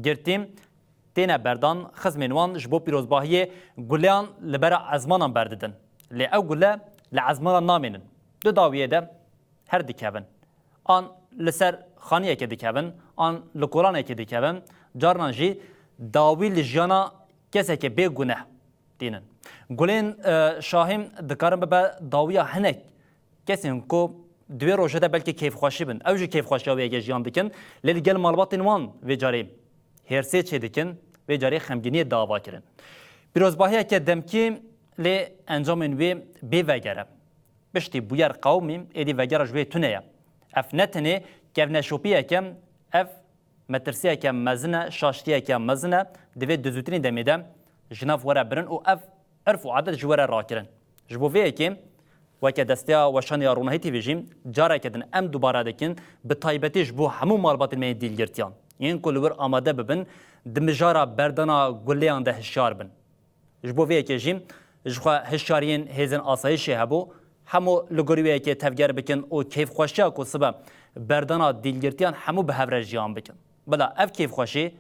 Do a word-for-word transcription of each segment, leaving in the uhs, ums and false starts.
girtî têne berdan xizmên wan ji bo pîrozbahiyê guleyan li bera ezmanan berdidin. Lê ew gule li ezmanan namînin. Di dawiyê de her dikevin. An li ser xaniyekê dikevin, an li kolanekê dikevin, carnan jî dawî li jiyana keseke bê guneh tînin. Gulên, e, şahî dikarin bibe dawiya hinek kesên ku di wê rojê de belkî keyfxweşî bin. Ew jî keyfxweşiya wê yekê jiyan dikin, lê li gel malbatên wan vê carê hêrsê çêdikin, vê carê xemgîniyê dava kirin. Pîrozbahiyeke demkî lê encamên wê bê veger e. Piştî bûyer qewimî, êdî vegera ji wê tune ye. Ev ne tenê kevneşopiyek e, ev metirsiyeke mezin e, şaştiyeke mezin e, divê di zûtirîn demê de ji nav were birin û ev erf û adet ji were rakirin. Ji bo vê yekê, weke Desteya Weşan ya Ronahî T V jî careke din em dubare dikin, bi taybetî ji bo hemû malbatên me yên dîlgirtiyan, yên ku li wir amade bibin, di mijara berdana guleyan de hişyar bin. Ji bo vê yekê jî ji xwe hişyariyên hêzên asayîşê hebû, hemû li gorî wê yekê tevger bikin û keyfxweşiya ku sibe berdana dîlgirtiyan hemû bi hev re jiyan bikin. Bila ev keyfxweşî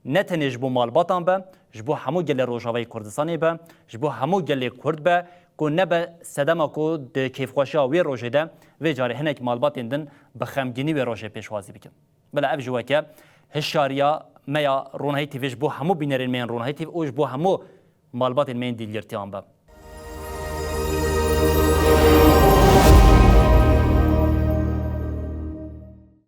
ne tenê ji bo malbatan be, ji bo hemû gelê Rojavayê Kurdistanê be, ji bo hemû gelê Kurd be, ku nebe sedema ku di keyfxweşiya wê rojê de vê carê hinek malbatên din bi xemgînî wê rojê pêşwazî bikin. Bila ev jî weke hişyariya me ya Ronahî T V ji bo hemû bînerên me yên Ronahî T V û ji bo hemû malbatên me yên dîlgirtiyan be.